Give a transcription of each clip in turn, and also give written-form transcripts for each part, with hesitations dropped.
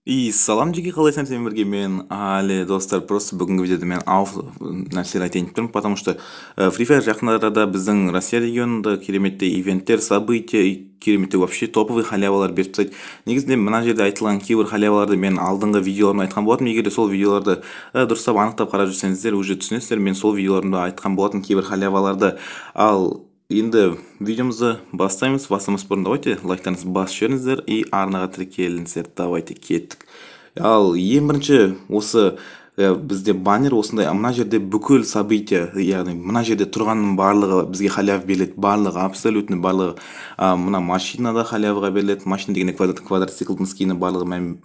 И салам, жеке, қалайсың? Сенімен бірге мен, Али. Достар, просто бүгінгі видеода мен ауф нәрселер айтайын деп тұрмын, потому что Free Fire жақын арада біздің Россия регионында кереметтей ивенттер, события, кереметтей вообще топовый халявалар беріп тастайды. Негізінде мына жерде айтылған кейбір халяваларды мен алдыңғы видеоларымда айтқан болатынмын. Егер де сол видеоларды дұрыстап, анықтап қарап жүрсеңіздер, уже түсінесіздер, мен сол видеоларымда айтқан болатын кейбір халяваларды. Ал енді видеомызды бастаймыз. Бастамас бұрын давайте лайктарыңызды басып жіберіңіздер и арнаға тіркеліңіздер. Давайте, кеттік. Ал ең бірінші осы бізде баннер осындай. Мына жерде бүкіл события, яғни мына жерде тұрғанның барлығы бізге халява беріледі, барлығы, абсолютно барлығы. Мына машина да халяваға беріледі. Машина дегенде квадроциклдің скині, барлығы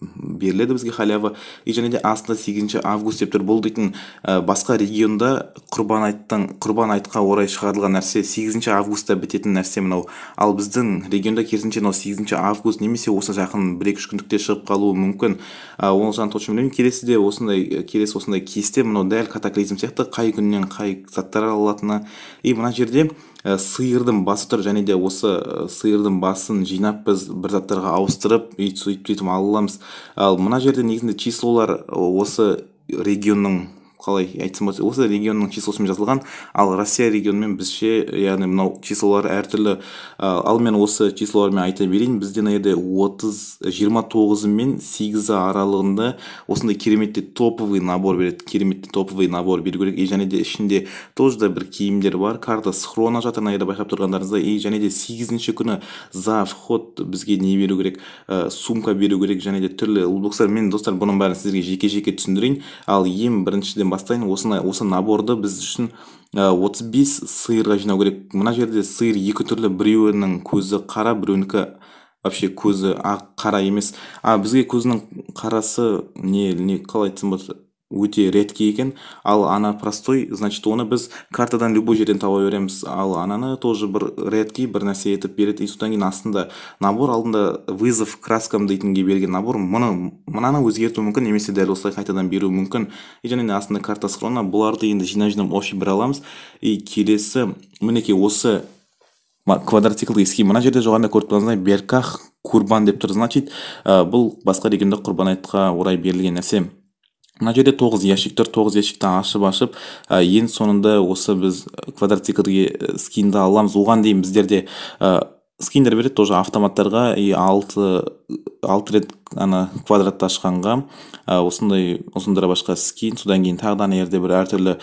беріледі бізге халява. И және де астында 8 август деп тұр. Бұл дейтін басқа регионда Құрбан айтқа орай шығарылған нәрсе, 8 августта бітетін нәрсе мынау. Ал біздің регионда керісінше, мынау 8 август немесе осы жақын 1-2-3 күндікте шығып қалуы мүмкін. Ол жағын точно білмеймін. Келесіде осындай, келесі осындай кесте. Мынау дәл катаклизм сияқты, қай күннен қай заттар алынатыны. И мына жерде сиырдың басы тұр. Және де осы сиырдың басын жинап, біз бір заттарға ауыстырып и сөйтіп ала аламыз. Ал мына жерде негізінде числолар осы регионның, қалай айтсам болады, осы регионның числосымен жазылған. Ал Россия регионымен бізше, яғни мынау числолар әртүрлі. Ал мен осы числолармен айта берейін. Бізде мына жерде 30, 29-ы мен 8-і аралығында осындай кереметтей топовый набор береді. Кереметтей топовый набор беру керек. И және де ішінде тоже да бір киімдер бар, карта схрона жатыр мына жерде, байқап тұрғандарыңыздай. И және де 8-ші күні за вход бізге не беру керек? Сумка беру керек және де түрлі лутбокстар. Мен, достар, бұның бәрін сіздерге жеке жеке түсіндірейін. Ал ең біріншіден бастайын. Осы наборды біз үшін 35 сиырға жинау керек. Мына жерде сиыр екі түрлі: біреуінің көзі қара, біреуінікі вообще көзі ақ, қара емес. А бізге көзінің қарасы не, қалай айтсам болады, өте редкий екен. Ал ана простой, значит, оны біз картадан любой жерден таба береміз. Ал ананы тоже бір редкий бір нәрсе етіп береді. И содан кейін астында набор, алдында «Вызов краскам» дейтінге берген набор. Мұны, мынаны өзгертуі мүмкін немесе дәл осылай қайтадан беруі мүмкін. И және астында карта схрона. Бұларды енді жинап жинап общий бір аламыз. И келесі, мінекей, осы квадроциклді скин. Мына жерде жоғарыда көріп тұрғаныңыздай, «Берках Курбан» деп тұр. Значит, бұл басқа регионда Құрбан айтқа орай берілген нәрсе. Мына жерде тоғыз ящик тұр. Тоғыз ящикті ашып ашып, ең соңында осы біз квадроциклге скинді аламыз. Оған дейін біздерде скиндер береді тоже автоматтарға. И алты рет ана квадратты ашқанға осындай ұзын дробашқа скин. Содан кейін тағы да ана жерде бір әртүрлі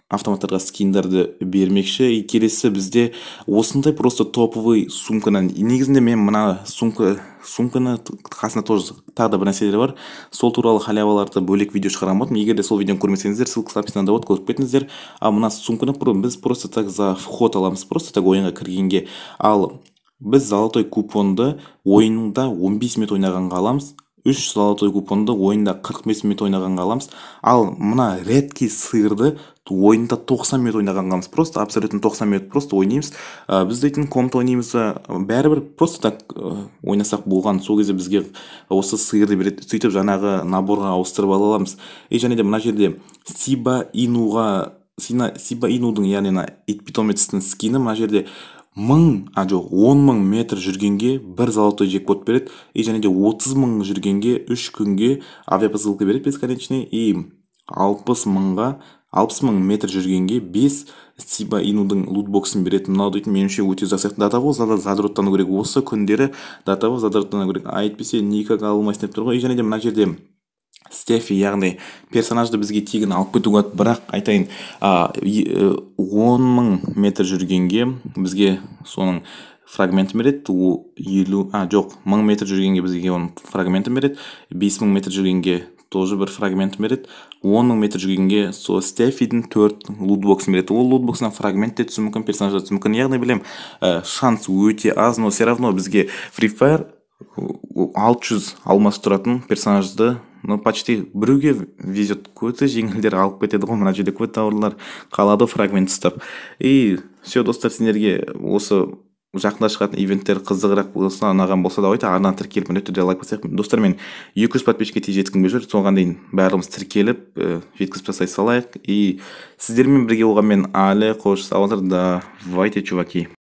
автоматтарға скиндерді бермекші. И келесі бізде осындай просто топовый сумканы. Негізінде мен мына сумканы қасында тоже тағы да бір нәрселер бар, сол туралы халяваларды бөлек видео шығарған болатынмын. Егер де сол видеоны көрмесеңіздер, ссылкасы описанияда болады, көріп кетіңіздер. Ал мына сумканы біз просто так за вход аламыз, просто так ойынға кіргенге. Ал біз золотой купонды ойында 15 минут ойнағанға аламыз, үш золотой купонды ойында 45 минут ойнағанға аламыз. Ал мына редкий сиырды ойында 90 минут ойнағанға аламыз. Просто абсолютно 90 минут просто ойнаймыз. Біз дейтін комната ойнаймыз ба, бәрібір, просто так ойнасақ болған. Сол кезде бізге осы сиырды береді. Сөйтіп жаңағы наборға ауыстырып ала аламыз. И және де мына жерде Сиба Инуға, Сиба Инудың, яғни мына ит питомецтің скині. Мына жерде 1000, а жоқ, 10 000 метр жүргенге бір золотой джекпот береді. И және де 30 000 жүргенге 3 күнге авиапосылка береді бесконечный. И 60 мыңға, 60 000 метр жүргенге бес Сиба Инудың лутбоксын береді. Мынау дейтін, меніңше, өте ұзақ сияқты. До того задроттану керек осы күндері, до того задроттану керек, әйтпесе никак ала алмайсың деп тұр ғой. И және де мына жерде Стефи, яғни персонажды бізге тегін алып кетуге болады. Бірақ айтайын, 10 000 метр жүргенге бізге соның фрагментін береді. 50, а жоқ, 1000 метр жүргенге бізге оның фрагментін береді, 5000 метр жүргенге тоже бір фрагментін береді, 10 000 метр жүргенге сол Стефидің төрт лутбоксын береді. Ол лутбоксынан фрагмент те түсуі мүмкін, персонаж да түсуі мүмкін. Яғни білем, шанс өте аз, но все равно бізге Free Fire 600 алмас тұратын персонажды, ну, почти біреуге везет, көті жеңілдер алып кетеді ғой. Мына жерде көті ауырлар қалады фрагмент ұстап. И все, достар, сендерге осы жақында шығатын ивенттер қызығырақ болса, ұнаған болса, давайте арнаға тіркеліп, міндетті түрде лайк басайық. Достар, мен 200 подписчикке тез жеткім келіп жүр. Соған дейін барлығымыз тіркеліп, жеткізіп тастай салайық. И сіздермен бірге болған мен, Али. Қош, сау болыңыздар. Давайте, чуваки.